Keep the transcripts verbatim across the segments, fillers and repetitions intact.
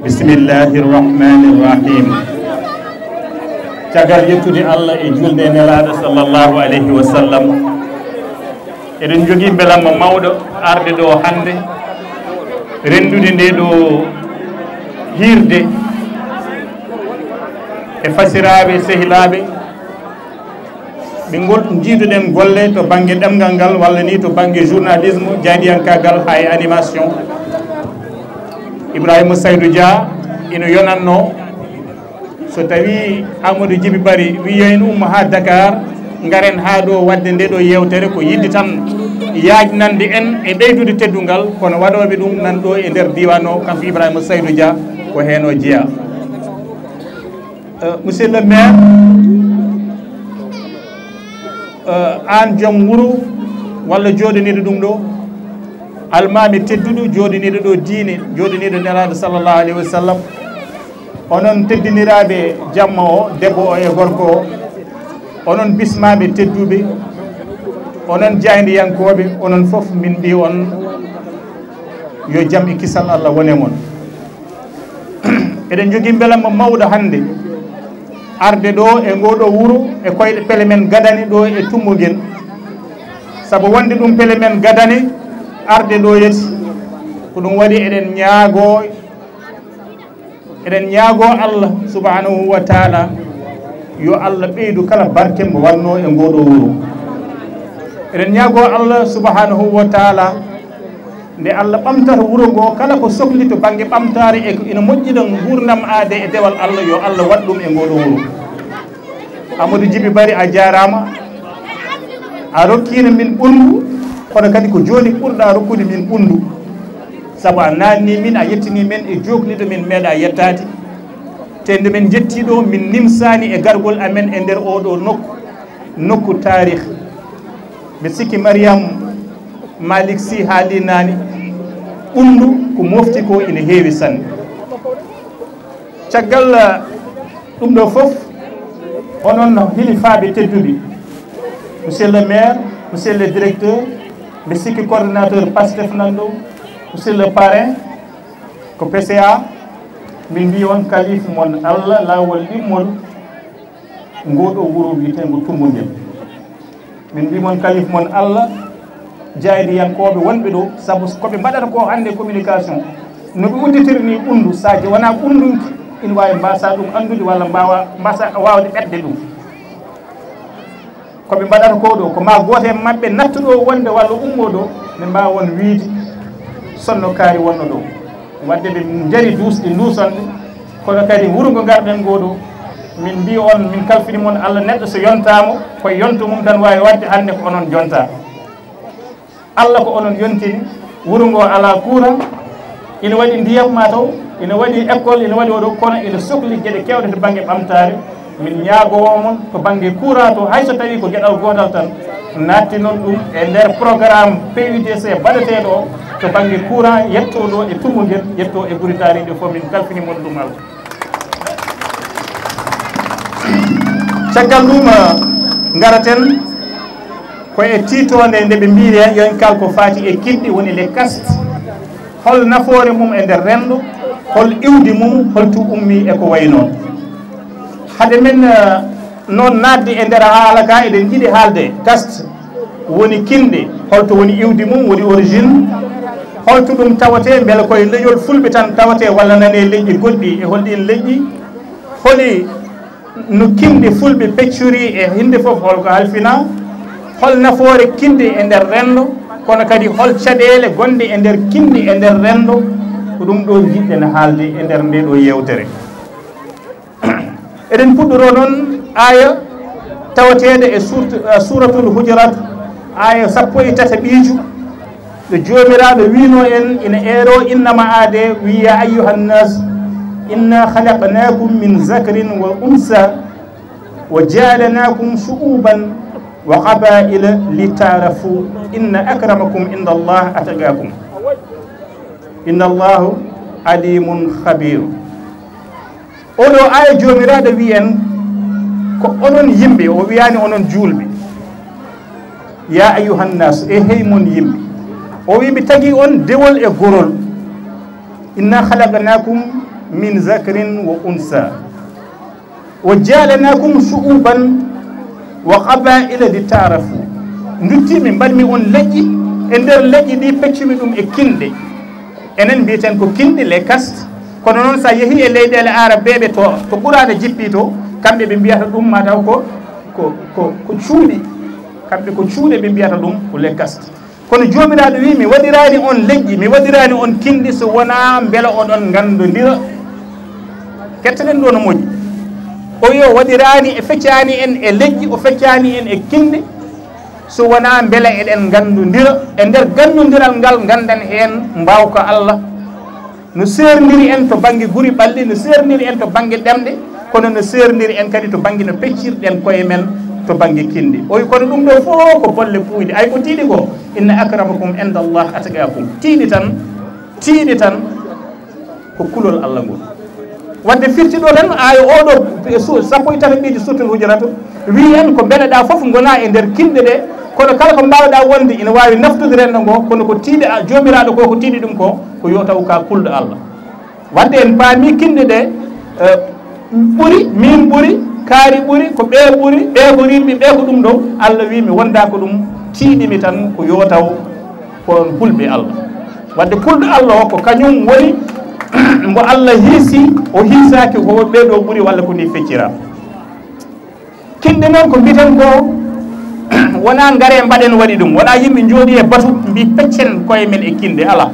Bismillahi irrahmani irrahim. Caggal yettude Allah e julde e Nelaaɗo sallallahu alayhi wa sallam, eɗen njogii mbelamma mawɗo arde ɗo hannde, renndude nde ɗo hiirde e fasiraaɓe, sehilaaɓe, ɓe ngol njiiduɗen golle to bannge ɗemngal ngal, walla ni to bannge journalisme, jaayndiyankaagal, haa e animation. Ibrahima Saydou Dia ino yonatno, so tawi Amadou Djiby Barry wiyoyno umma haa Dakar, ngaren haa ɗo waɗde nde ɗo yeewtere, ko yiɗde tan yaajnande en e ɓeydude teddungal, kono waɗooɓe ɗum nan ɗo e nder diiwaan o, kanko Ibrahima Saydou Dia, ko heen o jeyaa. Euh, monsieur le maire, euh, aan joom wuro walla jooɗaniiɗo ɗum ɗo, almaami tedduɗo, jooɗaniiɗo ɗo diine, jooɗaniiɗo Nelaaɗo sallallahu alayhi wa sallam, onon teddiniraaɓe jamma o, debbo o e gorko o, onon bismaaɓe tedduɓe, onon jaayndiyankooɓe, onon fof min mbii on yo jam e kisal Allah wone mon. Eɗen njogii mbelamma mawɗo hannde arde ɗo e ngoo ɗo wuro e koyɗe pele men gadane ɗo e Tummbugel. Sabu wonde ɗum pele men gadane arde ɗo yeeti, ko ɗum waɗi eɗen ñaagoo, eɗen ñaagoo Allah subhanahu wa taala yo Allah ɓeydu kala barke mo wannoo e ngoo ɗo wuro. Eɗen ñaagoo Allah subhanahu wa taala nde Allah ɓamtata wuro ngoo, kala ko sokli to bannge ɓamtaare e ko ina moƴƴina nguurndam aade e dewal Allah, yo Allah waɗ ɗum e ngoo ɗo wuro. Amadou Djiby Barry, a jaaraama. A rokkiino min ɓunndu, kono kadi ko jooni ɓurɗaa rokkude min ɓunndu. Sabu a naatnii min, a yettinii men e jookli ɗo min meeɗaa yettaade. Te nde min njettii ɗo, min nimsaani e gargol amen e nder oo ɗoo nokku, nokku taarih. Mbiɗa sikki Mariam Malick Sy haalii naane, ɓunndu ko mofti ko ina heewi sanne. Caggal, eh, ɗum ɗo fof, onon hilifaaɓe tedduɓe, monsieur le maire, monsieur le directeur, mbiɗa sikki coordonnateur Pastef nan ɗo, monsieur le parrain, ko P C A, min mbii on kalifu mon Allah, laawol ɗimmol, ngoo ɗo wuro wiyeteengo Tummbugel. Min mbii mon kalifu mon Allah, jaayndiyankooɓe wonɓe ɗo, sabu ko ɓe mbaɗata ko hannde communication, no ɓe udditiri ni ɓunndu, so wonaa ɓunndunki, ina waawi mbaasa ɗum anndude walla mbaawa, mbaasa waawde ɓetde ɗum. Ko ɓe mbaɗata ko ɗo, ko ma gooto e maɓɓe nattu ɗo wonde walla ummo ɗo, ɓe mbaawa on wiyde sonno kaari wonno ɗo. Wadde ɓe njari duusɗe nduusonde, kono kadi wuro ngo ngarɗen ngo ɗo, min mbii on, min kalfini mon Allah, neɗɗo so yontaama, ko yonto mum tan waawi waɗde, hannde ko onon jonta. Allah ko onon yontini wuro ngo alaa courant, ina waɗi ndiyam mataw, ina waɗi école, ina waɗi oɗo, kono ina sokli geɗe keewɗe to bannge ɓamtaare. Min ñaagoo mon to bannge courant to, hay so tawii ko geɗal gootal tan, nattinon ɗum e nder programme P U D C baɗeteeɗo o to bannge courant, yettoo ɗo e Tummbugel, yettoo e guri taariiɗe fof, min kalfini mon ɗum Allah. Caggal ɗum, eh, ngaraten ko e tiitoonde nde ɓe mbiiri heen, yo en kaal ko faati e kinɗe, woni les castes. Hol nafoore mum e nder renndo, hol iwdi mum, holto ummii e ko wayi noon. Hade men, eh, noon naatde e nder haala ka, eɗen njiɗi haalde caste woni kinɗe, holto woni iwdi mum, woni origine, holto ɗum tawatee, mbele koye leñol Fulɓe tan tawatee walla nane leƴƴi goɗɗi, e hol ɗiin leƴƴi, holi no kinɗe Fulɓe peccori e hinde fof, holko halfina, hol nafoore kinɗe e nder renndo, kono kadi hol caɗeele gonɗe e nder kinɗe e nder renndo, ko ɗum ɗo njiɗɗen haalde e nder nde ɗo yeewtere. Eɗen puɗɗoroo noon aaya tawateeɗo e suurt-, eh, Suuratul Hujurat, aaya sappo e tataɓiijo, ɗo Joomiraaɗo wiinoo en ina eeroo innama aade, wiyi, "Ya ayyuhan nas, إنا خلقناكم من ذكر وأنثى وجعلناكم شعوبا وقبائل لتعارفوا إن أكرمكم عند الله أتقاكم إن الله عليم خبير. Oɗo aya Joomiraaɗo wi'i en ko onon yimɓe, o wi'aani onon juulɓe. Ya ayyuhan nas, e hey mon yimɓe. O wi'i mi tagi on dewol e gorol. Inna khalaqnakum min zakarin wa unsa. Wa ja'alnakum shu'uban wa qaba'ila li ta'arafu. Ndutti mi mbaɗmi on leƴƴi, e nder leƴƴi ɗi peccumi ɗum e kinɗe. Enen mbiyeten ko kinɗe, les castes. Kono noon, so a yehii e leyɗeele aarabeeɓe to, to Quraana jippii to, kamɓe ɓe mbiyata ɗum mataw ko, ko, ko, ko cuuɗi. Kamɓe ko cuuɗe ɓe mbiyata ɗum ko les castes. Kono Joomiraaɗo wi'i, mi waɗiraani on leƴƴi, mi waɗiraani on kinɗe so wonaa mbela oɗon nganndondira. Kettoɗen ɗo no moƴƴi. O wi'i o waɗiraani, e feccaani en e leƴƴi, o feccaani en e kinɗe, so wonaa mbela eɗen nganndondira. E nder ganndondiral ngal, nganndan heen mbaawka Allah. No seerndiri en to bannge guri ɓalli, no seerndiri en to bannge ɗemɗe, kono no seerndiri en kadi to bannge no peccirɗen koye men to bannge kinɗe. O wi'i, kono ɗum ɗo fof ko bolle puuyɗe. Ay ko tiiɗi ko, inna akramakum inda Allah atqakum. Tiiɗi tan, tiiɗi tan ko kulol Allah ngol. Wadde firti ɗo tan, aaya o ɗo, su-, sappo e tati ɓiiji Suuratul Hujuraat, wi'i en ko mbeleɗaa fof ngona e nder kinɗe ɗe, kono kala ko mbaawɗaa wonde ina waawi naftude renndo ngo, kono ko tiiɗi a-, Joomiraaɗo ko, ko tiiɗi ɗum ko, ko yo taw ka kulɗo Allah. Wadde en paami kinɗe ɗe, eh, ɓuri, min ɓuri, kaari ɓuri, ko ɓe ɓuri, ɓe ko rimɓe, ɓe ko ɗum ɗo, Allah wi'i mi wonda ko ɗum, tiiɗi mi tan ko yo taw ko on kulɓe Allah. Wadde kulɗo Allah o ko kañum woni mo Allah hiisi, o hiisaaki ko ɓe ɗo ɓuri walla ko ni feccira. Kinɗe noon ko mbiten ko, wonaa ngare mbaɗen waɗi ɗum, wonaa yimɓe njooɗi e batu mbi peccen koye men e kinɗe, alaa.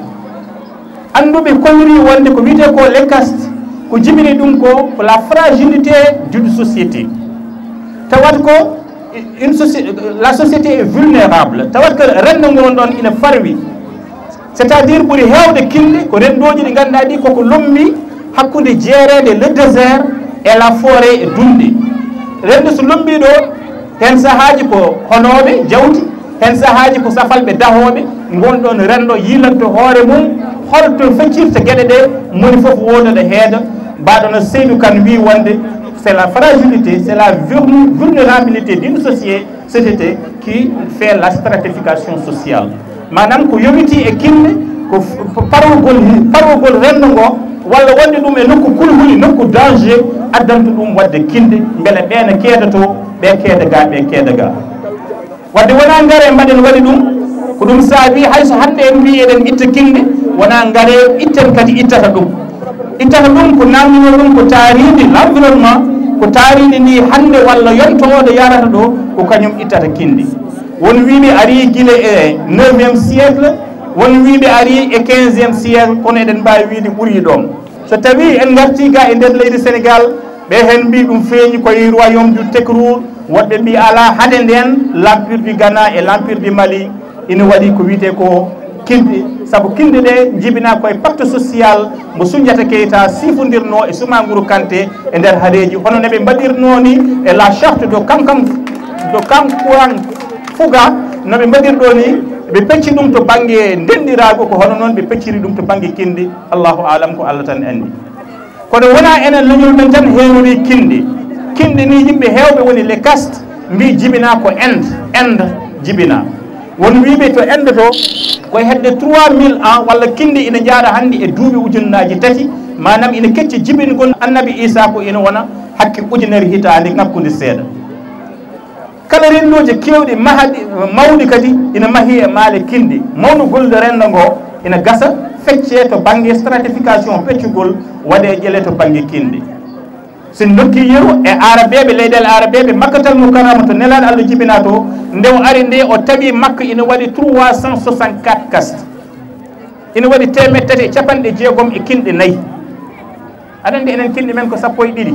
Annduɓe kolliri wonde ko wiyetee ko les castes, ko jibini ɗum ko, ko la fragilité d'une société. Tawat ko une soci-, la société est vulnérable. Tawat ko renndo ngon ɗon ina farwi. C'est-à-dire ɓuri heewde kinɗe ko renndooji ɗi ngannduɗaa ɗi koko lombi hakkunde jeereende le désert et la forêt e dunde. Renndo so lombii ɗo, heen sahaaji ko honooɓe jawti, heen sahaaji ko safalɓe dahooɓe, ngon ɗon renndo yiilanto hoore mum, holto feccirta geɗe ɗe, moni fof wooda ɗo heeda, mbaɗono Seydou Kane wii wonde, c'est la fragilité, c'est la vuln-, vulnérabilité d'une société, société qui fait la stratification sociale. Maanaam ko yowiti e kinɗe, ko f-, ko parwugol, parwugol renndo ngo, walla wonde ɗum e nokku kulhuli, nokku danger, addanta ɗum waɗde kinɗe, mbele ɓe ne keedato, ɓe keeda ga, ɓe keeda ga. Wadde wonaa ngare mbaɗen waɗi ɗum, ko ɗum saabi hay so hannde en mbii eɗen itta kinɗe, wonaa ngare itten kadi ittata ɗum. Ittata ɗum ko naamnino ɗum ko taariindi, l'environnement, ko taariindi ndi hannde walla yonto o ɗo yarata ɗo, ko kañum ittata kinɗe. Won wiiɓe ari gila e neuvième siècle, won wiiɓe ari e quinzième siècle, kono eɗen mbaawi wiide ɓurii ɗoon. So tawii en ngartii ga e nder leydi Sénégal, ɓe heen mbii ɗum feeñi ko e royaume du Tekrour, woɗɓe mbii alaa hade ndeen, l'empire du Ghana e l'empire du Mali ina waɗi ko wiyetee ko kinɗe, sabu kinɗe ɗe njibinaa ko e pacte social mo Soundiata Keita siifondirnoo e Soumaoro Kanté e nder hareeji, hono no ɓe mbaɗirnoo ni e la charte de Kankan, de Kankuran Fuga, no ɓe mbaɗirɗoo ni, ɓe pecci ɗum to bannge ndenɗiraagu, ko hono noon ɓe pecciri ɗum to bannge kinɗe. Allahu aalam, ko Allah tan anndi. Kono wonaa enen leñol men tan heewi kinɗe. Kinɗe ni yimɓe heewɓe woni les castes mbii jibinaa ko Inde, Inde jibinaa. Won wiiɓe to Inde to, ko e hedde trois mille ans walla kinɗe ina njaara hannde e duuɓi ujunnaaji tati, maanaam ina kecci jibingol Annabi Iisaa ko ina wona hakke ujunere hitaande ŋakkunde seeɗa. Kala renndooji keewɗi mahaɗi, mawɗi kadi ina mahii e maale kinɗi. Mawnugol renndo ngo ina gasa feccee to bannge stratification, peccugol waɗee ƴele to bannge kinɗi. So en ndokkii yeru e Aarabeeɓe, leyɗeele Aarabeeɓe, Makkatal Mukarrama to Nelaaɗo Allah jibinaa to, nde o ari nde o tawi Makka ina waɗi trois cent soixante-quatre castes. Ina waɗi teemeɗɗe tati e capanɗe jeegom e kinɗe nayi. Aɗa anndi enen kinɗe men ko sappo e ɗiɗi.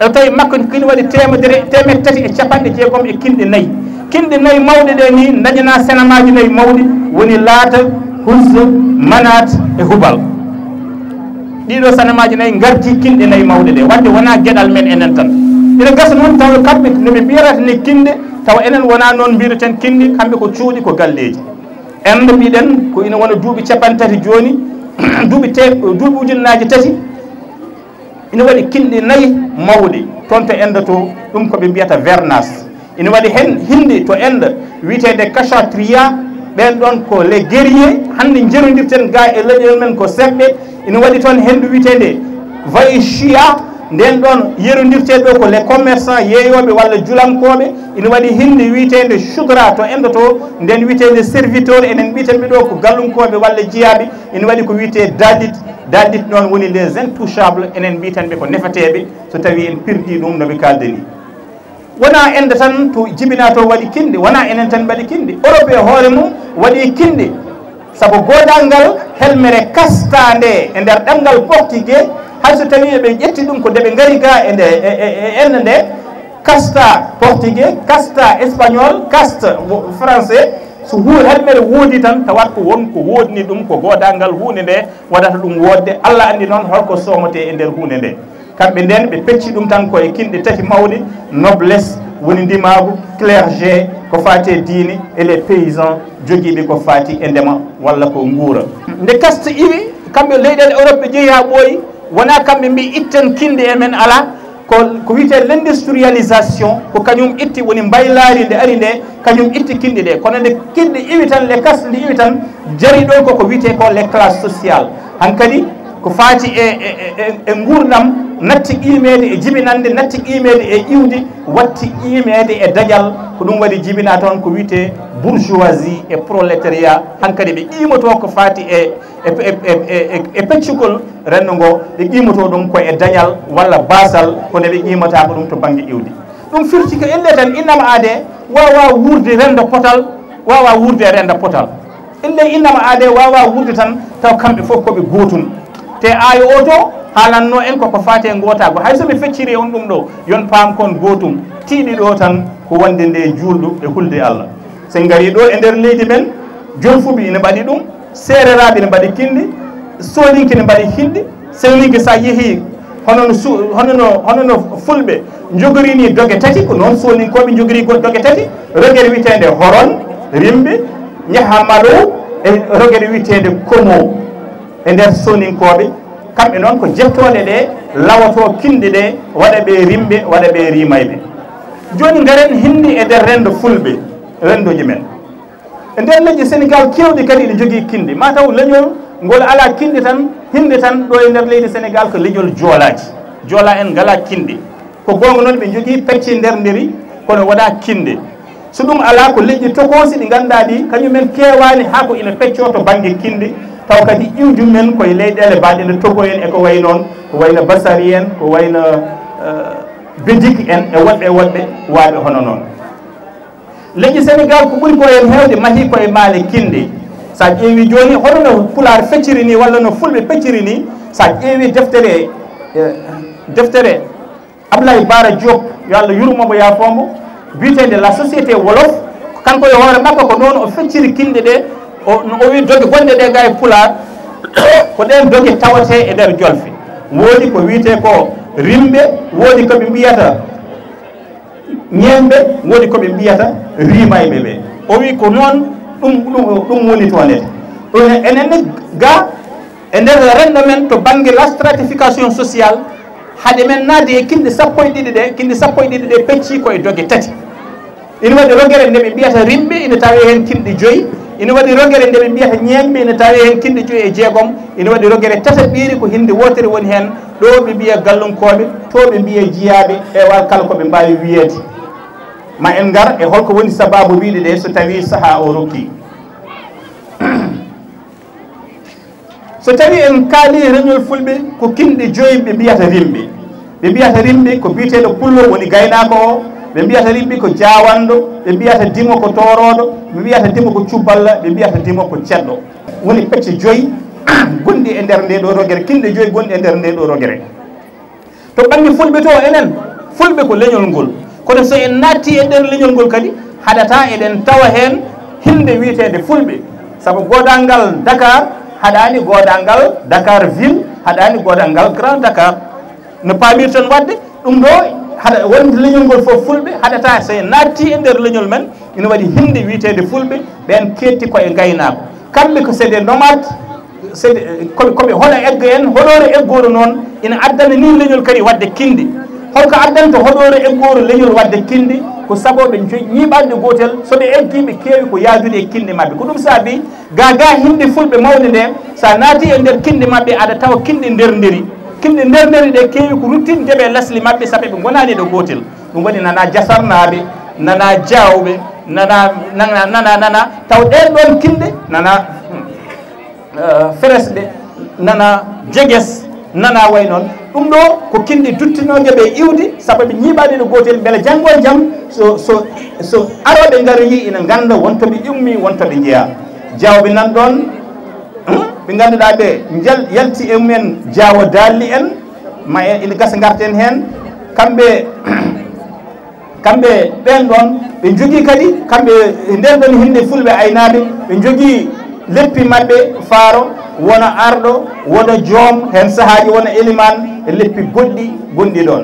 O tawi Makka kini waɗi teemedere, teemeɗɗe tati e capanɗe jeegom e kinɗe nayi. Kinɗe nayi mawɗe ɗe ni, dañanaa sanamaaji nayi mawɗi, woni Laata, Huzza, Manaat e Hubal. Ɗiɗo sanamaaji nayi ngarti kinɗe nayi mawɗe ɗe, wadde wonaa geɗal men enen tan. Ina gasa noon tawa kamɓe no ɓe mbiyata ni kinɗe, tawa enen wonaa noon mbiyeten kinɗe, kamɓe ko cuuɗi, ko galleeji. Inde mbiɗen ko ina wona duuɓi capanɗe tati jooni, duuɓi te-, duuɓi ujunnaaji tati, ina waɗi kinɗe nayi mawɗi toon to Inde to, ɗum ko ɓe mbiyata Vernas. Ina waɗi heen hindi to Inde wiyeteende Kshatriya, ɓeen ɗoon ko les guerriers, hannde njerondirten ga e leñol men ko seɓɓe. Ina waɗi toon henndu wiyeteende Vaishya, ndeen ɗoon yerondirtee ɗo ko les commerçants, yeeyooɓe walla julankooɓe. Ina waɗi hindi wiyeteende Shudra to Inde to, ndeen wiyeteende serviteur, enen mbiyeten ɓe ɗo ko gallunkooɓe walla jiyaaɓe. Ina waɗi ko wiyetee Dalit, Dalit noon woni les intouchables, enen mbiyeten ɓe ko nefeteeɓe, so tawii en pirdi ɗum no ɓe kaalde ni. Wonaa Inde tan to jibinaa to waɗi kinɗe, wonaa enen tan mbaɗi kinɗe. Europe e hoore mum waɗi kinɗe. Sabu goodal ngal helmere kasta nde e nder ɗemngal portugais, hay so tawii eɓe ƴetti ɗum ko nde ɓe ngari ga e nde, e, e, e Inde nde, kasta portugais, kasta espagnol, kasta wo-, français, so hu-, helmere woodi tan, tawat ko won ko woodni ɗum, ko goodal ngal huunde nde waɗata ɗum woodde. Allah anndi noon holko soomotee e nder huunde nde. Kamɓe ndeen ɓe pecci ɗum tan ko e kinɗe tati mawɗe, noblesse woni ndimaagu, clergé ko faati e diine, e les paysans jogiiɓe ko faati e ndema walla ko nguura. Nde kasta iwi, kamɓe leyɗeele Europe ɓe jehi haa ɓooyi, wonaa kamɓe mbi itten kinɗe e men alaa, ko, ko wiyetee l'industrialisation, ko kañum itti, woni mbaylaari nde ari nde, kañum itti kinɗe ɗe. Kono nde kinɗe iwi tan, les castes nde iwi tan, jari ɗon ko ko wiyetee ko les classes sociales. Hankadi ko faati e, e, e, e nguurndam, natti qiimeede e jibinannde, natti qiimeede e iwdi, watti qiimeede e dañal. Ko ɗum waɗi jibinaa toon ko wiyetee bourgeoisie e prolétariat. Hankadi ɓe qiimotoo ko faati e, e, e, e, e, e peccugol renndo ngo, ɓe qiimotoo ɗum ko e dañal walla baasal, kono ɓe qiimotaako ɗum to bannge iwdi. Ɗum firti ko inde tan innama aade waawaa wuurde renndo potal, waawaa wuurde e renndo potal. Inde innama aade waawaa wuurde tan, taw kamɓe fof ko ɓe gootum. Te aayo o to haalanno en koko faati e ngootaagu. Hay so mi fecciri on ɗum ɗo, yon paam kon gootum. Tiiɗi ɗo tan ko wonde nde juulɗo e hulde Allah. So en ngarii ɗo e nder leydi men, Jolfuɓe ina mbaɗi ɗum, Seereraaɓe ina mbaɗi kinɗi, Sooninke ina mbaɗi kinɗi. Sooninke so a yehii, hono no su-, hono no, hono no Fulɓe njogorini doge tati, ko noon Sooninkooɓe njogori go-, doge tati, rogere wiyeteende Horon, Rimɓe, Ñaha Malo, e rogere wiyeteende Komo. E nder Sooninkooɓe, kamɓe noon ko jettooɗe ɗe lawotoo kinɗe ɗe, waɗa ɓe Rimɓe, waɗa ɓe Rimayɓe. Jooni ngaren hindi e nder renndo Fulɓe, renndooji men. E nder leƴƴi Senegaal keewɗi kadi ina njogii kinɗi. Ma taw leñol ngol alaa kinɗi tan, hindi tan ɗo e nder leydi Senegaal ko leñol Joolaaji. Joolaa en ngalaa kinɗi. Ko goonga noon ɓe njogii pecce nder nderi, kono wonaa kinɗe. So ɗum alaa ko leƴƴi tokoosi ɗi ngannduɗaa ɗi, kañum en keewaani haa ko ina peccoo to bannge kinɗi. Taw kadi iwdi men ko e leyɗeele mbaɗe no Togo en e ko wayi noon, ko wayno Basari en, ko wayno, eh, Bedik en e woɗɓe e woɗɓe waaɓe hono noon. Leƴƴi Senegaal ko ɓuri ko en heewde mahii ko e maale kinɗe. So a ƴeewi jooni, hono no Pulaar fecciri ni, walla no Fulɓe pecciri ni, so a ƴeewi deftere, eh, deftere Ablaye Bara Diop, yo Allah yurmo mo, yaafo mo, biyeteende La Société Wolof, kanko e hoore makko ko noon o fecciri kinɗe ɗe, o, no o wi doge gonɗe ɗe ga e Pulaar, ko ɗeen doge tawatee e nder Jolfe. Woodi ko wiyetee ko Rimɓe, woodi ko ɓe mbiyata Ñeemɓe, woodi ko ɓe mbiyata Rimayɓe ɓe. O wi ko noon ɗum, ɗum, ɗum woni toon. Ene, enen ne ga e nder renndo men to bannge la stratification sociale, hade men naatde e kinɗe sappo e ɗiɗi ɗe, kinɗe sappo e ɗiɗi ɗe pecci ko e doge tati. Ina waɗi rogere nde ɓe mbiyata Rimɓe, ina tawee heen kinɗe joyi. Ina waɗi rogere nde ɓe mbiyata Ñeemɓe, ina tawee heen kinɗe joyi e jeegom. Ina waɗi rogere tataɓiire, ko hindi wootere woni heen, ɗo ɓe mbiya gallunkooɓe, to ɓe mbiya jiyaaɓe, e wal kala ko ɓe mbaawi wiyeede. Ma en ngar e holko woni sabaabu wiyde ɗe so tawii sahaa o rokki. So tawii en kaalii leñol Fulɓe, ko kinɗe joyi ɓe mbiyata Rimɓe. Ɓe mbiyata Rimɓe ko biyeteeɗo Pullo woni gaynaako o, ɓe mbiyata Rimɓe ko jaawanɗo, ɓe mbiyata Dimo ko toorooɗo, ɓe mbiyata Dimo ko cubballa, ɓe mbiyata Dimo ko cedɗo. Woni pecce joyi gonɗi e nder ndee ɗoo rogere, kinɗe joyi gonɗi e nder ndee ɗoo rogere. To bannge Fulɓe to, enen Fulɓe ko leñol ngol. Kono so en naattii e nder leñol ngol kadi, haɗataa eɗen tawa heen hinde wiyeteende Fulɓe. Sabu goodal ngal Dakar haɗaani goodal ngal Dakar ville, Aɗa anndi goodal ngal Grand Dakar no paamirton waɗde ɗum ɗo, haɗa wonde leñol ngol fof fulɓe haɗata so en naatti e nder leñol men. Ina waɗi hinde wiyeteende fulɓe ɓen keetti ko e ngaynaako. Kamɓe ko c'est des nomades, c'est des, koɓe koɓe hoɗa egga en, hoɗoore eggooru noon ina addana ni leñol kadi waɗde kinde. Holko addanta hoɗoore eggooru leñol waɗde kinde? Ko sabu ɓe njo- ñiiɓalde gootel, so ɓe eggii ɓe keewi ko yaadude e kinde maɓɓe. Ko ɗum saabi ga ga hinde fulɓe mawde nde, so a naati e nder kinde maɓɓe aɗa tawa kinde nder nderi. Kinde nder nderi ɗe keewi ko ruttin geɓe lesle maɓɓe sabu ɓe ngonaani ɗo gootel. Ɗum woni nana jasarnaaɓe, nana jaawɓe, nana nana nana nana taw ɗeen ɗoon kinɗe nana eh, feresɓe, nana jeges, nana way noon. Ɗum ɗo ko kinɗe duttinooje ɓe iwdi sabu ɓe ñiiɓaani no gootel mbele janngo e jam so so so arooɓe ngaroyi ina ngannda wonto ɓe immii wonto ɓe njeyaa. Jaawɓe nan ɗoon ɓe ngannduɗaa ɓe njal yalti e mumen jaawo daalli en ma en ina gasa ngarten heen kamɓe. Kamɓe ɓeen ɗoon ɓe njogii kadi kamɓe e ndeen ɗoon hinde fulɓe aynaaɓe ɓe njogii leppi maɓɓe faaro wona arɗo wona joom heen sahaaji wona elimaan e leppi goɗɗi gonɗi ɗoon.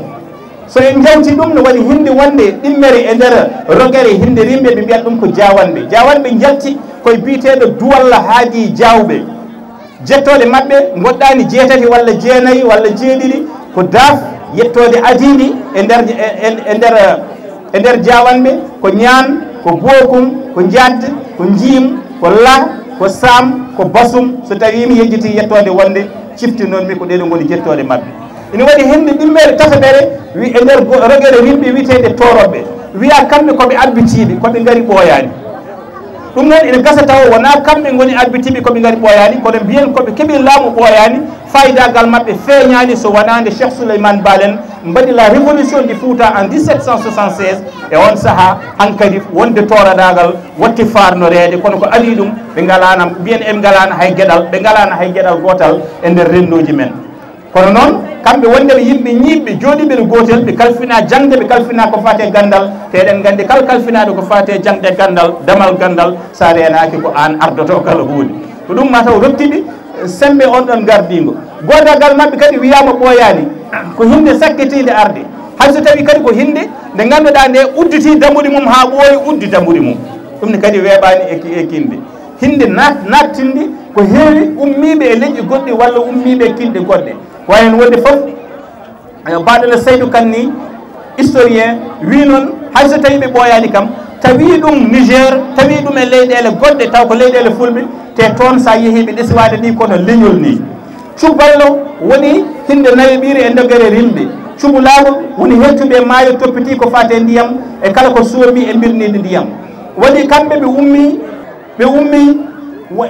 So en njawti ɗum no waɗi hinde wonde ɗimmere e nder rogere hinde rimɓe ɓe mbiyata ɗum ko jaawanɓe jaawanɓe njalti koye biyeteeɗo duwalla haaji jaawɓe. Jettooɗe maɓɓe ngoɗɗaani jeetati walla jeenayi walla jeeɗiɗi ko daaf yettoode adiiɗi e nder e nder e nder jaawanɓe ko ñaan ko bookum ko njadd ko njiim ko lah ko saam ko basum so tawii mi yejjitii yettoode wonde cifti noon mi ko ɗee ɗo ngoni jettooɗe maɓɓe. Ina waɗi hinde ɗimmeere tataɓere wi e nder rogere rimɓe wiyeteende tooroɓɓe wiya kamɓe koɓe abbitiiɓe koɓe ngari ɓooyaani. Ɗum noon ina gasa tawa wonaa kamɓe ngoni abbitiiɓe ko ɓe ngari ɓooyaani kono mbiyen ko ɓe keɓi laamu ɓooyaani. Faayidagal maɓɓe feeñaani so wonaa nde Cheikh Souleymane Baal en mbaɗi la révolution du Fouta en dix-sept cent soixante-seize. E oon sahaa hankadi wonde tooranaagal watti faarnoreede kono ko adii ɗum ɓe ngalaana mbiyen en ngalaana hay geɗal ɓe ngalaana hay geɗal gootal e nder renndooji men. Kono noon kamɓe wonde ɓe yimɓe ñiiɓɓe jooɗiiɓe no gootel ɓe kalfina jaŋde ɓe kalfina ko faati e ganndal. Te eɗen nganndi kala kalfinaaɗo ko faati e jaŋde e ganndal damal ganndal so a reenaaki ko aan ardotoo kala huunde. Ko ɗum mataw rokkiɓe semmbe on ɗon gardiingo. Goodagal maɓɓe kadi wiyaama ɓooyaani ko hinnde sakkitiinde arde. Hay so tawii kadi ko hinnde nde ngannduɗaa nde udditii dambuɗi mum haa ɓooyi uddi dambuɗi mum. Ɗum ne kadi weeɓaani e kinde. Hinnde naat naattinndi ko heewi ummiiɓe e leƴƴi goɗɗi walla ummiiɓe e kinɗe goɗɗe. Ko wayi heen wonde fof baɗono Saydu Kan ni historien wi noon hay so tawi ɓe ɓooyaani kam tawi ɗum Niger tawi ɗum e leyɗeele goɗɗe taw ko leyɗeele fulɓe te toon sa yeehi ɓe ɗesiwaade ni kono leñol ni. Cuballo woni hinde nayoɓiire e dogere rimɓe. Cubulaagu woni hettuɓe e maayo toppiti ko faate ndiyam e kala ko soomi e mbirniiɗi ndiyam. Waɗi kamɓe ɓe ummi ɓe ummi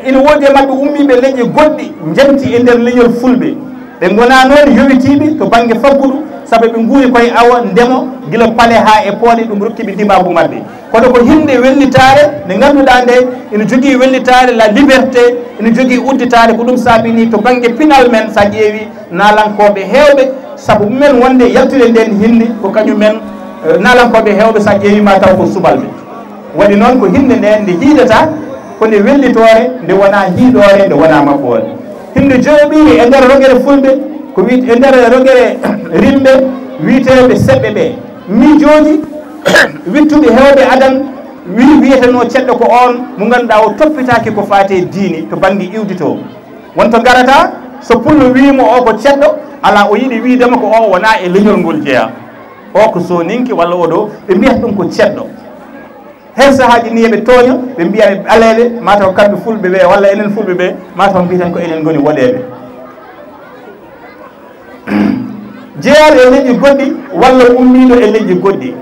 ina woodi e maɓɓe ummiiɓe leƴƴi goɗɗi njanti e nder leñol fulɓe. Ɓe ngonaa noon yowitiiɓe to bannge faggudu sabu ɓe nguuri koye awo ndemo gila pale haa e pooɗe ɗum rokki ɓe ndimaagu maɓɓe. Kono ko hinde wellitaare nde ngannduɗaa nde ina jogii wellitaare la liberté ina jogii udditaare ko ɗum saabini to bannge pinal men so a ƴeewi naalankooɓe heewɓe sabu mumen wonde yaltude nden hinde ko kañumen. Naalankooɓe heewɓe so a ƴeewi ma taw ko subalɓe. Waɗi noon ko hinde nde nde hiidata ko nde wellitoore nde wona hiiɗoore nde wona maɓɓoore. Hinde joyoɓiiri e nder rogere fulɓe ko wi e nder rogere rimɓe wiyeteeɓe seɓɓe ɓe miijooji wittuɓe heewɓe adan wi wiyetenoo ceɗɗo ko oon mo ngannduɗaa o toppitaaki ko faati e diine to bannge iwdi to. Wonto ngarata so pullo wiimo o ko ceɗɗo ala o yiɗi wiidema ko o wona e leñol ngol jeeya. O ko sooninke walla oɗo ɓe mbiyata ɗum ko ceɗɗo. Heen sahaaji ni eɓe tooña ɓe mbiya ɓe ɓaleeɓe mataw kamɓe fulɓe ɓe walla enen fulɓe ɓe mataw mbiyeten ko enen ngoni woɗeeɓe. Jeyaaɗo e leƴƴi goɗɗi walla ummiiɗo e leƴƴi goɗɗi.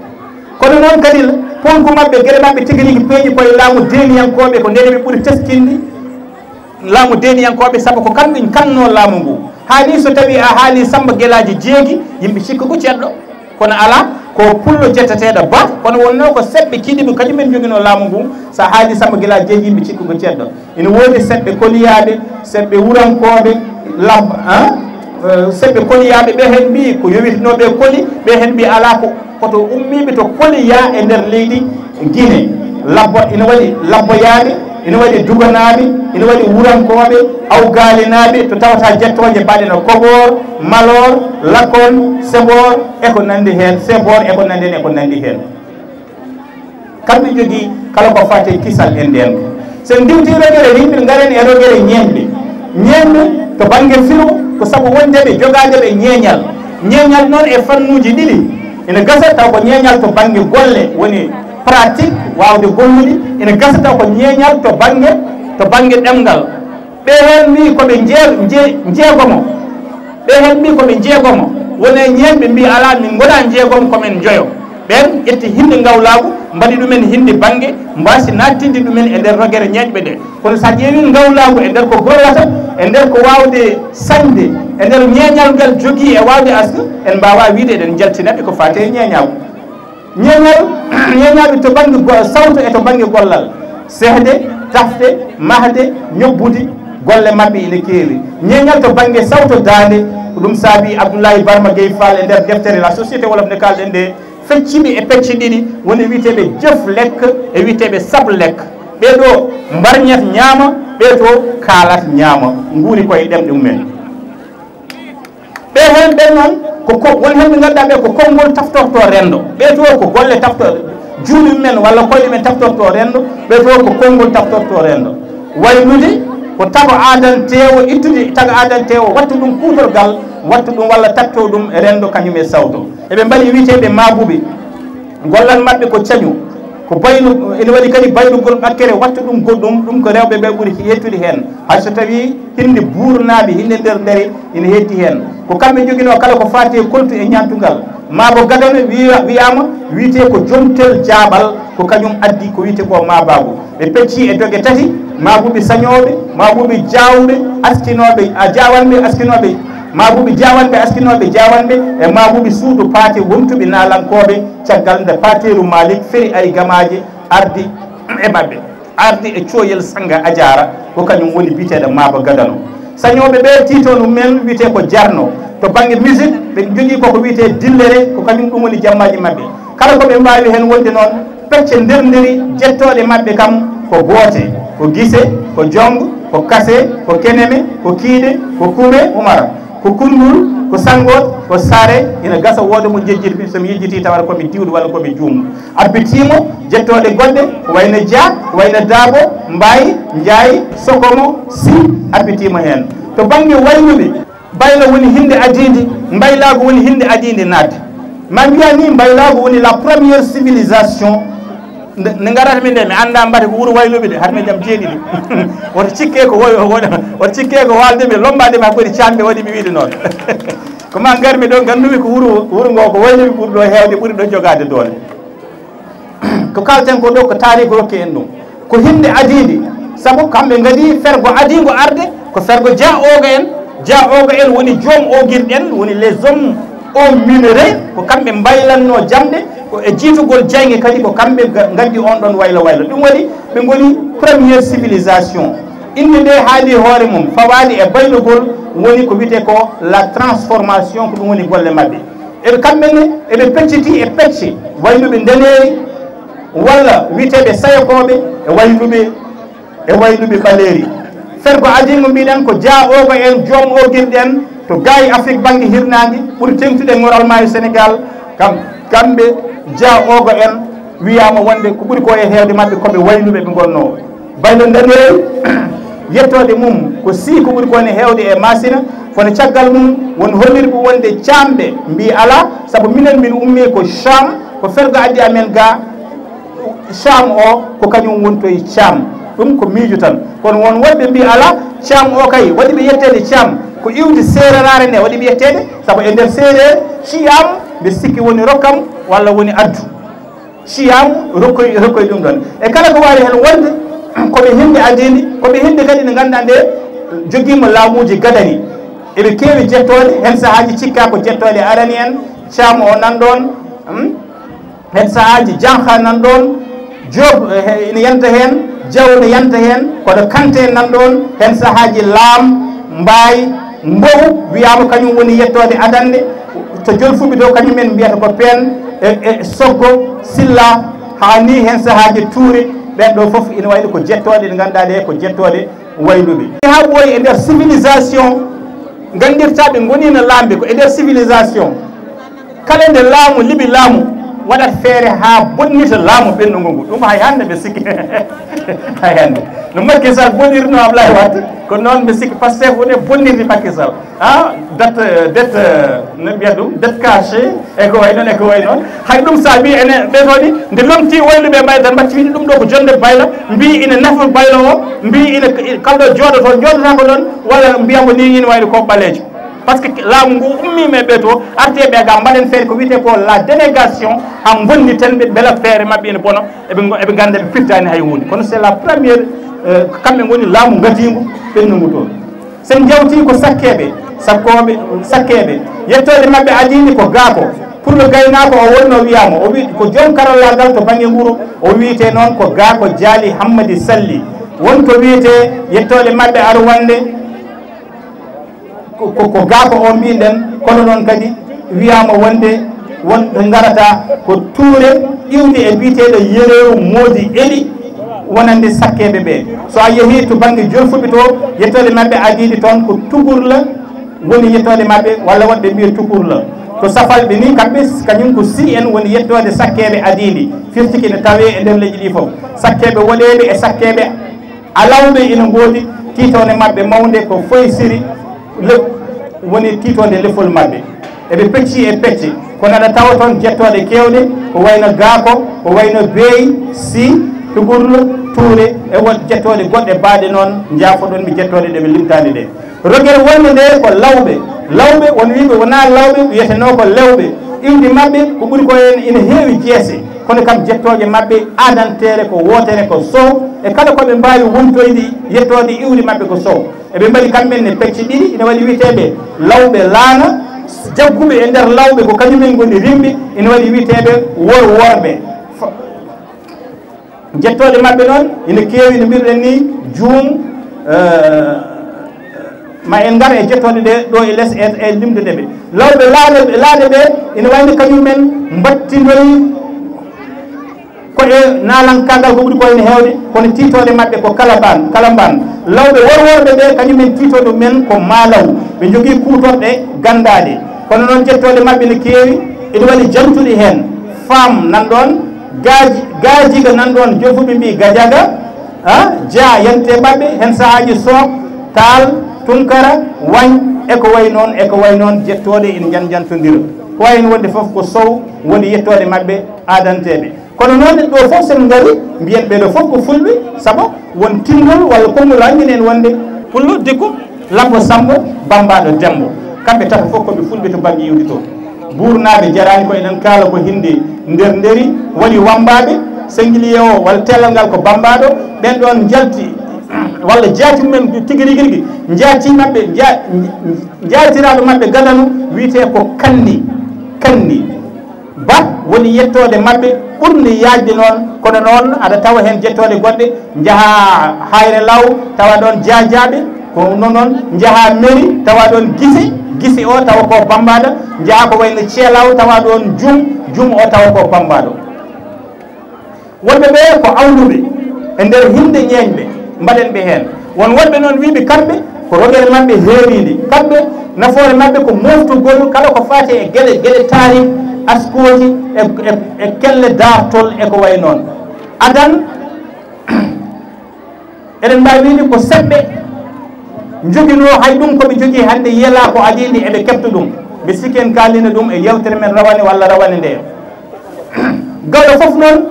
Kono noon kadi ponku maɓɓe geɗe maɓɓe tigi rigi peeƴi koye laamu deeniyankooɓe ko ndene ɓe ɓuri teskinde laamu deeniyankooɓe sabu ko kamɓe kannoo laamu ngu. Haa nii so tawii a haalii Sammba Gelaaji Jeegi yimɓe cikka ko ceɗɗo. Kono alaa ko pullo jettateeɗo ba kono wonnoo ko seɓɓe kiɗiɓe kañum en njoginoo laamu ngu. So a haalii Sammba Gelaaji Jeegi yimɓe cikka ko ceɗɗo. Ina woodi seɓɓe koliyaaɓe seɓɓe wurankooɓe labba seɓɓe koliyaaɓe ɓe heen mbiyi ko yowitinooɓe koli ɓe heen mbiyi alaa ko koto ummiiɓe to koliya e nder leydi Guinée. Labbo, ina waɗi labboyaaɓe, ina waɗi duganaaɓe, ina waɗi wurankooɓe, awgaalinaaɓe, to tawata jettooje mbaɗe no Koboor, Maloor, Lakon, Seboor, e ko nanndi heen, Seboor, e ko nanndi heen, e ko nanndi heen. Kamɓe njogii kala ko faati e kisal e ndeenka. So en ndiwtii rogere, yimɓe ngaren e rogere ñeeñɓe. Ñeeñɓe to bannge firo, ko sabu wonde ɓe jogaade ɓe ñeeñal. Ñeeñal noon e fannuuji ɗiɗi. Ina gasa taw ko ñeeñal to bannge golle, woni pratique, waawde gollude. Ina gasa taw ko ñeeñal to bannge, to bannge ɗemngal. Ɓe heen mbii ko ɓe njee-, njee-, njeegomo. Ɓe heen mbii ko ɓe njeegomo. Won e ñeeñɓe mbii, "Alaa, min ngonaa njeegomo, ko men njoyo." Ɓeen ƴetti hinnde ngawlaagu, mbaɗi ɗumen hinnde bannge, mbaasi naattinde ɗumen e nder rogere ñeeñɓe nde. Kono so a ƴeewii ngawlaagu e nder ko gollata, e nder ko waawde sañde, e nder ñeeñal ngal jogii e waawde aska, en mbaawaa wiyde eɗen njaltina ɓe ko faati e ñeeñaagu. Ñeeñal, ñeeñaaɓe to bannge go-, sawto e to bannge gollal, sehde, tafde, mahde, ñobbude, golle maɓɓe ina keewi. Ñeeñal to bannge sawto daande, ko ɗum saabi Abdoulaye Barma Gueye Fall e nder deftere La Société Wolof nde kaalɗen nde, fecci ɓe e pecce ɗiɗi, woni wiyeteeɓe jëf lekk e wiyeteeɓe sab lekk. Ɓee ɗoo mbarñat ñaama, ɓee to kaalat ñaama, nguuri koye ɗemɗe mumen. Ɓe heen ɓen noon, ko, ko, won heen ɓe ngannduɗaa ɓe ko konngol taftorto renndo. Ɓe to ko golle tafto-, juuɗe mumen walla koyɗe men taftorto renndo, ɓe to ko konngol taftorto renndo. Waylude ko tago aadanteewo, ittude tago aadanteewo, wattu ɗum kuutorgal, wattu ɗum walla tatto ɗum e renndo kañum e sawto. Eɓe mbaɗi wiyeteeɓe maabuɓe. Gollal maɓɓe ko cañu, ko baylu, ene waɗi kadi baylugol ɓakkere, wattu ɗum goɗɗum, ɗum ko rewɓe ɓe ɓuri yettude heen. Hay so tawii hinnde buurnaaɓe, hinnde nder ndere ene hetti heen. Ko kamɓe njoginoo kala ko faati e koltu e ñaantungal. Maabo gadano wiya-, wiyaama, wiyetee ko jomtel jaaɓal, ko kañum addi ko wiyetee ko maabaagu. Ɓe peccii e doge tati, maabuɓe sañooɓe, maabuɓe jaawɓe, askinooɓe, a, jaawanɓe, askinooɓe, maabuɓe jaawanɓe, askinooɓe, jaawanɓe, e maabuɓe suudu paate wontuɓe naalankooɓe, caggal nde paateeru Maalik feri ari gamaaji ardi e maɓɓe, ardi e cooyel Sannga Ajaara, ko kañum woni biyeteeɗo Maaba Gadano. Sañooɓe ɓe tiitoon mumen wiyetee ko Jarno. To bannge musique, ɓe njogii koko wiyetee dillere, ko kañum ɗum woni jammaaji maɓɓe. Kala ko ɓe mbaawi heen wonde noon, pecce nder nderi jettooɗe maɓɓe kam ko goote, ko gise, ko jong, ko kase, ko keneme, ko kiiɗe, ko kume, Umar, ko kunndul, ko sanngoot, ko saare, ina gasa wooda mo jejjitmi, so mi yejjitii tawata ko mi diwɗo walla ko mi juumɗo. Abbitiimo jettooɗe goɗɗe, ko wayno Dia, ko wayno Daabo, Mbaye, Ndiaye, Sokomo, Sy, abbitiimo heen. To bannge wayluɓe, Baylo woni hinnde adiinde, mbaylaagu woni hinnde adiinde naatde. Ma mbiya ni, mbaylaagu woni la première civilisation. Nde, nde ngarata min nde, mi anndaa mbate ko wuro wayluɓe de, hade min jam jeeɗiɗi. Woto cikke ko woy-, woy-, woto cikke ko waalde mi, lombaade mi hakkunde caamɓe waɗi mi wiide noon. Ko ma ngarmi ɗo, nganndumi ko wuro, wuro ngo ko wayluɓe ɓuri ɗo heewde, ɓuri ɗo jogaade doole. Ko kalten ko ɗo, ko taariiku rokki en ɗum. Ko hinnde adiinde, sabu kamɓe ngadi fergo adiingo arde, ko fergo Dia Oga en. Dia Oga en woni joom oogirɗe en, woni les hommes aux minerais, ko kamɓe mbaylannoo jamɗe, ko e jiitugol jayŋe kadi ko kamɓe ga-, ngaddi on ɗon waylo waylo. Ɗum waɗi ɓe ngoni première civilisation. Innde nde haali hoore mum, fawaali e baylugol, woni ko wiyetee ko la transformation, ko ɗum woni golle maɓɓe. Eɓe kamɓe ne, eɓe pecciti e pecce, wayluɓe ndeneeri, walla wiyeteeɓe sayakooɓe, e wayluɓe, e wayluɓe ɓaleeri. Fergo adiingo mbiɗen ko Dia Oga en, joom oogirɗe en, to gaayi Afrik bannge hirnaange, ɓuri teeŋtude e ŋoral maayo Senegaal, kam, kamɓe Dia Oga en wiyaama wonde ko ɓuri ko e heewde maɓɓe ko ɓe wayluɓe ɓe ngonnoo. Baylo ndeneeri, yettoode mum ko Sy ko ɓuri ko ne heewde e Masina, kono caggal mum won hollirɓe wonde caamɓe mbii alaa, sabu minen min ummii ko Cham, ko fergo addi amen ga, Cham o ko kañum wontoyi Caam. Ɗum ko miijo tan. Kono won woɗɓe mbii alaa, Caam o kay waɗi ɓe yetteede Caam, ko iwdi seereraare nde waɗi ɓe yetteede, sabu e nder seereer, Ciyaam, mbiɗa sikki woni rokkam walla woni addu. Ciyaam rokkoy, rokkoy ɗum ɗon. E kala ko waawi heen wonde, ko ɓe hinnde adiinde, ko ɓe hinnde kadi nde ngannduɗaa nde jogiima laamuuji gadani. Eɓe keewi jettooɗe, heen sahaaji cikkaa ko jettooɗe arani en, Caam o nan ɗoon, hmm? Heen sahaaji Janha nan ɗoon, Joob, eh, ina yanta heen, Jaw ina yanta heen, kono Kante nan ɗoon, heen sahaaji Laam, Mbaay, Mbow, wiyaama kañum woni yettoode adannde, to Jolfuɓe to kañum en mbiyata ko Peen, e, e Soggo, Silla, Haa nii heen sahaaji tuure, ɓeen ɗo fof ina wayno ko jettooɗe ɗe ngannduɗaa ɗe ko jettooɗe wayluɓe. Haa ɓooyi e nder civilisation nganndirtaa ɓe ngoniino laamɓe ko e nder civilisation. Kala nde laamu liɓi laamu waɗat feere haa bonnita laamu ɓennugo ngu. Ɗum hay hannde ɓe sikki. Hay hannde. No Macky Sall bonnirno Ablaye Wade, ko noon ɓe sikki Pastef woni e bonnirde Macky Sall. Ah, dette, dette, no mbiyat ɗum, dette cachée, e ko way noon, e ko way noon. Hay ɗum saabi ene ɓe ɗo ni, nde lomti wayluɓe mbayla tan, mbaɗti wiide ɗum ɗo ko jonnde bayla, mbi ina nafa bayla o, mbi ina kalɗo jooɗoto, jooɗotako ɗon, walla mbiya ko ni ina wayno ko ɓaleejo. Par ce que laamu ngu ummiima e ɓe to, arti e ɓe ga mbaɗen feere ko wiyetee ko la dénégation, ha bonniten ɓe, mbela feere maɓɓe ene bono, eɓe ngo-, eɓe ngannda ɓe pirtaani hay huunde. Kono c'est la première, euh, kamɓe ngoni laamu ngadiingu ɓennungu toon. Sen jawti ko sakkeeɓe, sakkooɓe, sakkeeɓe. Yettoode maɓɓe adiinde ko gaako. Pullo gaynaako o wonnoo wiyaama, o wi ko joom karallaagal to bannge nguru, o wiyetee noon ko gaako Jaali Hammadi Salli. Won to wiyetee yettoode maɓɓe aɗa wonde ko, ko, ko gaako o mbiɗen, kono noon kadi wiyaama wonde won ɓe ngarata ko tuure iwde e biyeteeɗo Yereeru Moodi Eli wonande sakkeeɓe ɓe. So a yehii to bannge Jolfuɓe to, yettoode maɓɓe adiinde toon ko Tugurla woni yettoode maɓɓe, walla woɗɓe mbiya Tukurla. To Safalɓe ni, kamɓe kañum ko si en woni yettoode sakkeeɓe adiinde, firti ko ina tawee e nder leƴƴi ɗi fof. Sakkeeɓe woɗeeɓe e sakkeeɓe alawɓe ina ngoodi, tiitoonde maɓɓe mawnde ko Foy Siri, le-, woni tiitoonde lefol maɓɓe. Eɓe pecci e pecce, kono aɗa tawa toon jettooɗe keewɗe, ko wayno Gaako, ko wayno Beey, Si, Tugurlo, Tuure, e won jettooɗe goɗɗe baaɗe noon, njaafoɗon mi jettooɗe ɗe mi limtaani ɗe. Rogere wonde nde ko Lawɓe. Lawɓe, won wiiɓe wonaa Lawɓe, wiyetenoo ko Lewɓe. Iwdi maɓɓe ko ɓuri ko en ina heewi jeese, kono kam jettooje maɓɓe aadanteere ko wootere ko Sow, e kala ko ɓe mbaawi wontoyde yettoode iwdi maɓɓe ko Sow. Eɓe mbaɗi kamɓe ne pecce ɗiɗi, ina waɗi wiyeteeɓe Lawɓe Laana, jagguɓe e nder Lawɓe ko kañumen ngoni rimɓe, ina waɗi wiyeteeɓe Wor Worɓe. Fa-, jettooɗe maɓɓe noon ina keewi no mbiruɗen ni, juum, eh, ma en ngar e jettooɗe ɗe ɗo e les e, e limdude ɓe. Lawɓe laaɗe, laaɗe ɓe ina wayno kañumen mbattindoyi ko e naalankaagal ko ɓuri ko ene heewde, kono tiitooɗe maɓɓe ko Kalaban, Kalamban. Lawɓe Wor Worɓe ɓe, kañumen tiitooɗe mumen ko Maalaw. Ɓe njogii kuutorɗe ganndaaɗe. Kono noon jettooɗe maɓɓe ne keewi, ene waɗi jantuɗi heen. Faam nan ɗoon, Gaaji, Gaajiga nan ɗoon, Jolfuɓe mbii Gajaga, ah, Dia yante maɓɓe, heen sahaaji Sook, Taal, Tunkara, Wañ, e ko wayi noon, e ko wayi noon, jettooɗe ene njan-, njantondira. Ko wayi heen wonde fof ko Sow woni yettooɗe maɓɓe aadanteeɓe. Kono noon ɗo fof sen ngari, mbiyen ɓeɗo fof ko fulɓe, sabu won tinndol walla konngol anndini en wonde Pullo Dikko, Labbo Sammbo, Bammbaaɗo Demmbo. Kamɓe tato fof ko ɓe fulɓe to bannge iwdi to. Buurnaaɓe jaraani ko eɗen kaala ko hinnde nder nderi, woni wammbaaɓe, sennjiliye o walla tellal ngal ko Bammbaaɗo, ɓeen ɗoon njalti, walla jaati mumen tigi rigi rigi, njaati maɓɓe, nja-, njaatiraaɗo maɓɓe gadano wiyetee ko Kanni, Kanni. Ba woni yettoode maɓɓe ɓurnde yaajde noon, kono noon aɗa tawa heen jettooɗe goɗɗe, njaha Hayre Law, tawa ɗoon Jaajaaɓe, ko noon noon, njaha Meri, tawa ɗoon Gise, Gise o tawa ko Bammbaaɗo, njaha ko wayno Ceelaw, tawa ɗoon Jum, Jum o tawa ko Bammbaaɗo. Wonɓe ɓe ko awluɓe e nder hinnde ñeeñɓe, mbaɗen ɓe heen. Won wonɓe noon wiiɓe kamɓe ko rogere maɓɓe heeriinde. Kamɓe nafoore maɓɓe ko mooftugol kala ko faati e geɗe, geɗe taarih, askooji e, e, e kelle daartol e ko wayi noon. Adan, eɗen mbaawi wiide ko seɓɓe njoginoo, hay ɗum ko ɓe njogii hannde yiyalaa ko adii nde eɓe keɓta ɗum. Mbi sikki en kaalino ɗum e yewtere men rawane walla rawane nde. Gawlo fof noon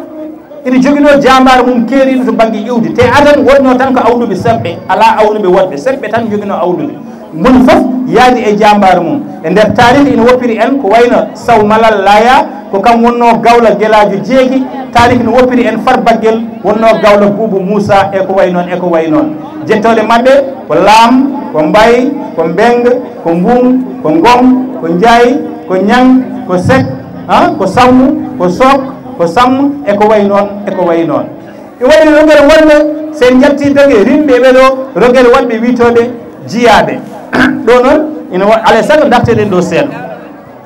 ina joginoo jaambaar mum keeriiɗo to bannge iwdi. Te adan wonnoo tan ko awluɓe seɓɓe, alaa awluɓe woɗɓe, seɓɓe tan njoginoo awluɓe. Moni fof yaadi e jaambaar mum. E nder taarih ina woppiri en ko wayno Saw Malal Laya, ko kam wonnoo gawlo Gelaajo Jeegi. Taarih ina woppiri en Farbaggel wonnoo gawlo Buubu Muusa e ko wayi noon, e ko wayi noon. Jettooɗe maɓɓe ko Laam, ko Mbay, ko Mbeng, ko Mbung, ko Ngom, ko Njaay, ko Ñang, ko Sek, ah, ko Sammu, ko Sook, ko Samm, e ko wayi noon, e ko wayi noon. E waɗi rogere wonde, so en njaltii doge rimɓe ɓe ɗo, rogere wonɓe wiytooɓe jiyaaɓe. Ɗo noon, ina wa-, alaa e sago darteɗen ɗo seeɗa.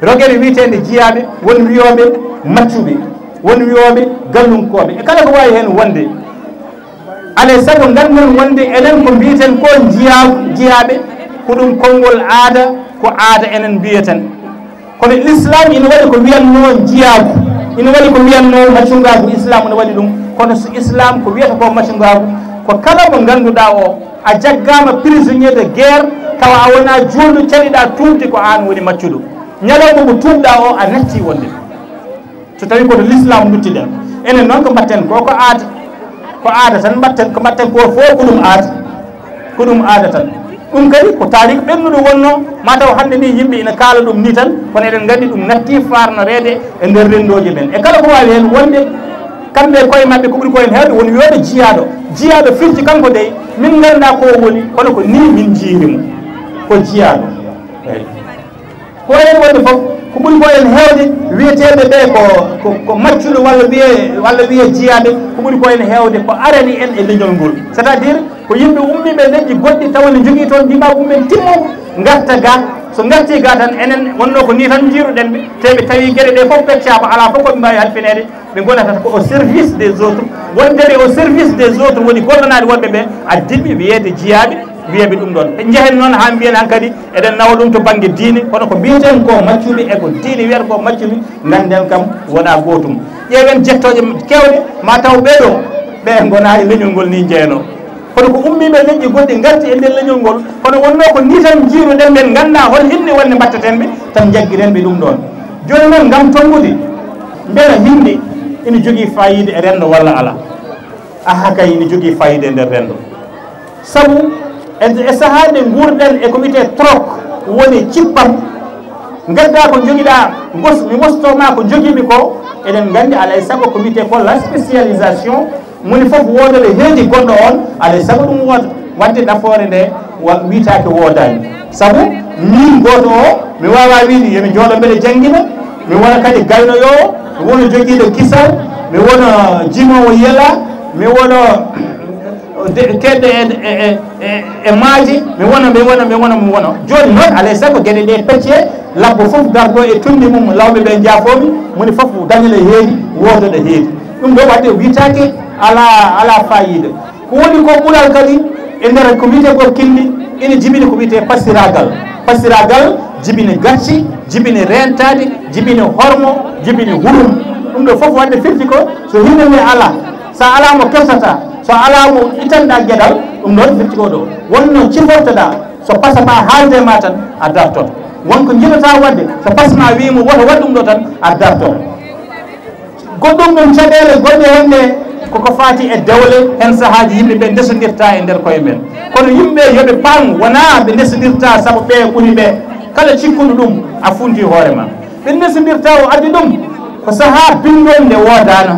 Rogere wiyeteende jiyaaɓe, won wiyooɓe maccuɓe. Won wiyooɓe gallunkooɓe e kala ko waawi heen wonde. Alay sago ngannden wonde enen ko mbiyeten ko jiyaaɓe, ko ɗum konngol aada, ko aada enen mbiyeten. Kono l'islam ina waɗi ko wiyatnoo jiyaagu, ina waɗi ko wiyatnoo maccungaagu, islam ina waɗi ɗum. Kono so islam ko wiyata ko maccungaagu, ko kala mo ngannduɗaa o, a jaggaama prisonnier de guerre, tawa a wonaa juulɗo, caliɗaa tuubde ko aan woni maccuɗo. Ñalawma mo tuubɗaa o, a natti wonde. So tawii koto l'islam luttiɗen, enen noon ko mbatten ko, ko aada, ko aada tan mbatten, ko mbatten ko fof ko ɗum aada, ko ɗum aada tan. Ɗum kadi ko taariik ɓennuɗo wonnoo, ma taw hannde ni yimɓe ina kaala ɗum ni tan, kono eɗen nganndi ɗum natti faarnoreede e nder renndooji men. E kala ko waawi heen wonde, kamɓe e koye maɓɓe ko ɓuri ko heen heewde woni wiyooɓe jiyaaɗo. Jiyaaɗo firti kanko dey, min nganndaa ko o woni, kono ko ni min njiiri mo, ko jiyaaɗo. Eey. Ko enen wonde fof, ko ɓuri ko en heewde wiyeteeɓe ɓe ko, ko, ko maccuɗo walla wiye, walla wiye jiyaaɓe, ko ɓuri ko en heewde ko arani en e leñol ngol. C'est-à-dire ko yimɓe ummiiɓe leƴƴi goɗɗi tawa ne njogii toon ndimaagu mumen timmungu, ngarta ga. So ngartii ga tan, enen wonnoo ko nii tan njiiruɗen ɓe, te ɓe tawi geɗe ɗe fof peccaama, alaa fof ko ɓe mbaawi halfineede, ɓe ngonata ko au service des autres. Wonde ɓe au service des autres woni gollanaade woɗɓe ɓe, addiiɓe wiyeede jiyaaɓe, wiyeeɓe ɗum ɗoon. Ɓe njehen noon haa mbiyen hankadi eɗen nawa ɗum to bannge diine, kono ko mbiyeten ko maccuɓe e ko diine wiyata ko maccuɓe, ngannden kam wonaa gootum. Ƴeewen jettooje keewɗe, ma taw ɓee ɗoo, ɓe ngonaa e leñol ngol nii njeyanoo. Kono ko ummiiɓe leƴƴi goɗɗi ngarti e nder leñol ngol, kono wonnoo ko nii tan njiiruɗen, men nganndaa hol hinne wonde mbattaten ɓe, tan njaggiren ɓe ɗum ɗoon. Jooni noon, ngam tonngude, mbela hinnde ina jogii faayiida e renndo walla alaa? Aha kay, ina jogii faayiida e nder renndo. Sabu e, e sahaa nde nguurɗen e ko wiyetee troc, woni cippam, ngaddaa ko njogiɗaa, ngos, mi wostoo ma ko njogiimi ko, eɗen nganndi alaa e sago ko wiyetee ko la spécialisation, moni fof wooda ɗo heedi gonɗo oon, alaa e sago ɗum wooda. Waɗde nafoore nde wa-, wiyetaake woodaani. Sabu miin gooto o, mi waawaa wiyde yo mi jooɗo mbeɗa janngina, mi wona kadi gaynoyoowo, mi wona jogiiɗo kisal, mi wona jimoowo yela, mi wona de-, kedde e, e, e, e, e maaje, mi wona, mi wona, mi wona, mi wona. Jooni noon, alaa e sago geɗe ɗe peccee, labbo fof darɗo e tundi mum, lawɓe ɓe njaafoomi, moni fof daña ɗo heedi, wooda ɗo heedi. Ɗum ɗo waɗde wiyetaake alaa, alaa faayiida. Ko woni ko ɓural kadi e nder ko wiyetee ko kinndi, ina jibini ko wiyetee pasiraagal. Pasiraagal jibini gacce, jibini reentaade, jibini hormo, jibini hurum. Ɗum ɗo fof waɗde firti ko so hino ne alaa, so alaa mo kersataa, so alaa mo ittanɗaa geɗal, ɗum ɗoon firti ko ɗo. Wonno cifortoɗaa, so pasama haalde ma tan, a dartoto. Won ko njiɗataa waɗde, so pasma wii mo woto waɗ ɗum ɗo tan, a dartoto. Goɗɗum ɗum caɗeele gonɗe heen ɗe, koko faati e dewle, heen sahaaji yimɓe ɓe ndesondirta e nder koye men. Kono yimɓe yo ɓe paam, wonaa ɓe ndesondirta sabu ɓe ɓuri ɓe. Kala cikkuɗo ɗum, a funti hoore ma. Ɓe ndesondirta o addi ɗum, ko sahaa binndol nde woodaana.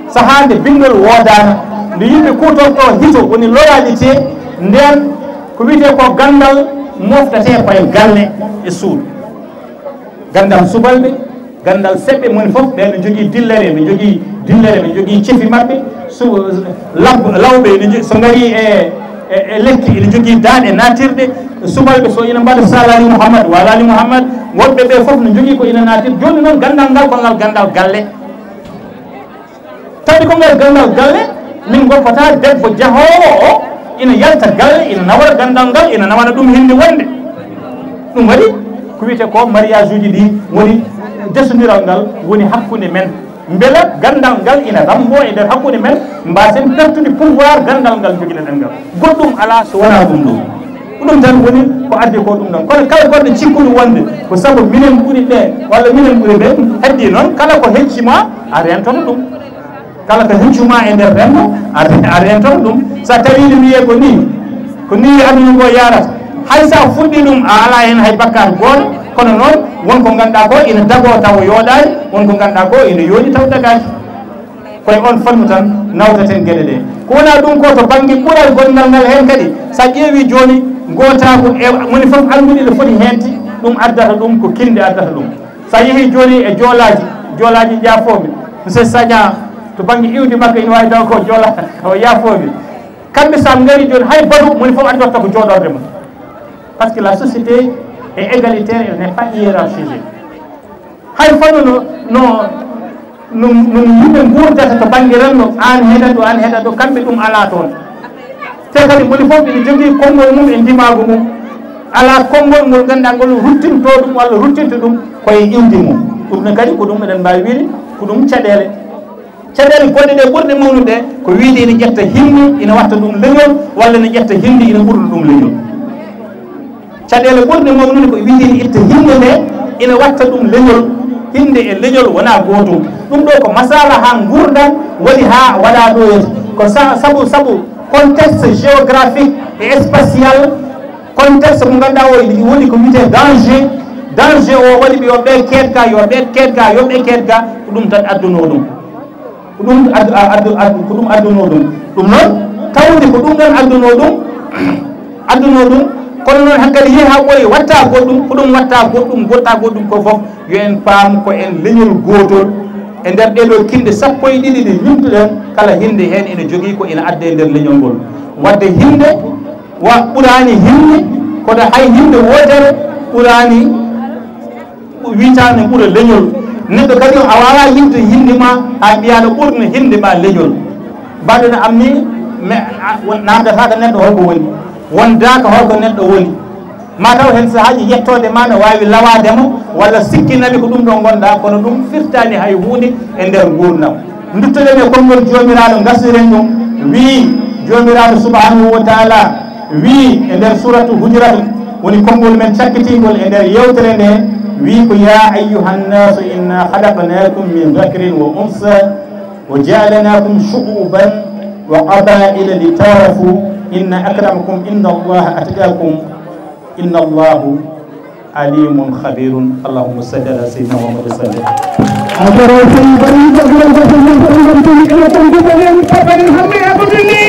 Sahaa nde binndol woodaana, nde yimɓe kuutorto hito, woni loyalité, ndeen ko wiyetee ko ganndal moftatee koye galle e suudu. Ganndal subalɓe, ganndal seɓɓe, moni fof, ɓe no njogii dillere, ɓe njogii dillere, ɓe njogii cefi maɓɓe, su-, lab-, lawɓe ene njo-, so ngarii e, e, e lekki, ene njogii daaɗe naatirɗe, subalɓe so ina mbaɗa Salali Mouhammad, Walali Mouhammad, woɗɓe ɓe fof no njogii ko ina naatir. Jooni noon, ganndal ngal ko ngal ganndal galle. Tawde ko ngal ganndal galle, min ngoppata debbo jahoowo o ina yalta galle, ina nawra ganndal ngal, ina nawana ɗum hinde wonde. Ɗum waɗi ko wiyetee ko mariage uji ɗi woni desondiral ngal woni hakkunde men. Mbela ganndal ngal ina rammboo e nder hakkunde men, mbaasen pertude pouvoir ganndal ngal njogiɗen ngal. Goɗɗum alaa so wonaa ɗum ɗo. Ko ɗum tan woni ko addi ko ɗum ɗon. Kono kala goɗɗo cikkuɗo wonde ko sabu minen ɓuri ɓe walla minen ɓuri ɓe, heddi noon kala ko hecci ma a rentoto ɗum. Kala ko hecci ma e nder renndo a re-, a rentoto ɗum. So a tawii no wiyee ko nii, ko nii aduna ngo yaarata. Hay so a fuɗɗii ɗum a alaa heen hay bakkaat gooto, kono noon won ko ngannduɗaa ko ina dagoo taw yooɗaani, won ko ngannduɗaa ko ina yooɗi taw dagaaki. Koye oon fannu tan nawtaten geɗe ɗe. Ko wonaa ɗum ko to bannge ɓural gonɗal ngal heen kadi, so a ƴeewii jooni, ngootaagu e moni fof anndude no foti heedde, ɗum addata ɗum ko kinɗe addata ɗum. So a yehii jooni e joolaaji, joolaaji njaafooɓe, monsieur Sagna, to bannge iwdi makko ina waawi taw ko joola, o yaafooɓe. Kamɓe so a ngarii jooni hay baɗu moni fof addorta ko jooɗorde mum. Parce que la société est égalitaire, elle n'est pas hiérarchisée. Hay fannu no, no, No, no yimɓe nguurdata to bannge renndo, aan heɗa ɗo, aan heɗa ɗo, kamɓe ɗum alaa toon. Te kadi moni fof ina jogii konngol mum e ndimaagu mum. Alaa konngol ngol ngannduɗaa ngol ruttintoo ɗum walla ruttinta ɗum ko e innde mum. Ɗum ne kadi ko ɗum eɗen mbaawi wiyde ko ɗum caɗeele. Caɗeele goɗɗe ɗe ɓurɗe mawnude ko wiyde ina ƴetta hinnde, ina watta ɗum leñol, walla ina ƴetta hinnde, ina ɓurna ɗum leñol. Caɗeele ɓurɗe mawnude ko wiyde ina itta hinnde nde, ina watta ɗum leñol. Hinnde e leñol wonaa gootum. Ɗum ɗo ko masala haa nguurndam waɗi haa waɗa ɗo yeeso. Ko sa-, sabu, sabu contexte géographique et spatial, contexte mo ngannduɗaa o ina woni ko wiyetee danger. Danger o waɗi ɓe yo ɓe keedga, yo ɓe keedga, yo ɓe keedga, ko ɗum tan addunoo ɗum. Ko ɗum addu-, a-, addu-, addu-, ko ɗum addunoo ɗum. Ɗum noon, tawde ko ɗum ɗoon addunoo ɗum, addunoo ɗum, kono noon hankadi yehi haa ɓooyi watta goɗɗum, ko ɗum watta goɗɗum, gotta goɗɗum ko fof, yo en paam ko en leñol gootol. E nder ɗee ɗoo kinɗe sappo e ɗiɗi ɗe ñimtuɗen, kala hinnde heen ina jogii ko ina adda e nder leñol ngol. Wadde hinnde wa ɓuraani hinnde, kono hay hinnde wootere ɓuraani wiytaande ɓura leñol. Neɗɗo kadi o, a waawaa yimde hinnde ma, haa mbiyaa no ɓurna hinnde ma leñol. Mbaɗo no am ni, mais, a, won-, naamndataako neɗɗo holko woni, wondaaka holko neɗɗo woni. Ma taw heen sahaaji yettoode ma no waawi lawaade mo, walla sikkinami ko ɗum ɗo ngonɗaa, kono ɗum firtaani hay huunde e nder nguurndam. Nduttoɗen e konngol Joomiraaɗo, ngasiren ɗum, wii Joomiraaɗo subhanahu wa taala, wii e nder suratu Hujurat, woni konngol men cakkitingol e nder yewtere nde, wii ko, "Ya ayyuhan nasu inna khalaqnakum min dhakarin wa unsa wa ja'alnakum shu'uban wa qaba'ila lita'arafu, inna akramakum inda Allah atqakum, inna Allah alimun khabirun." Allahumma salli ala sayyidina Muhammad wa sallim. A jarama seydi Bari, jaguɗo goto men ko ɗum ɗum toni kala tan duɓe men paɓen hande e ko toni.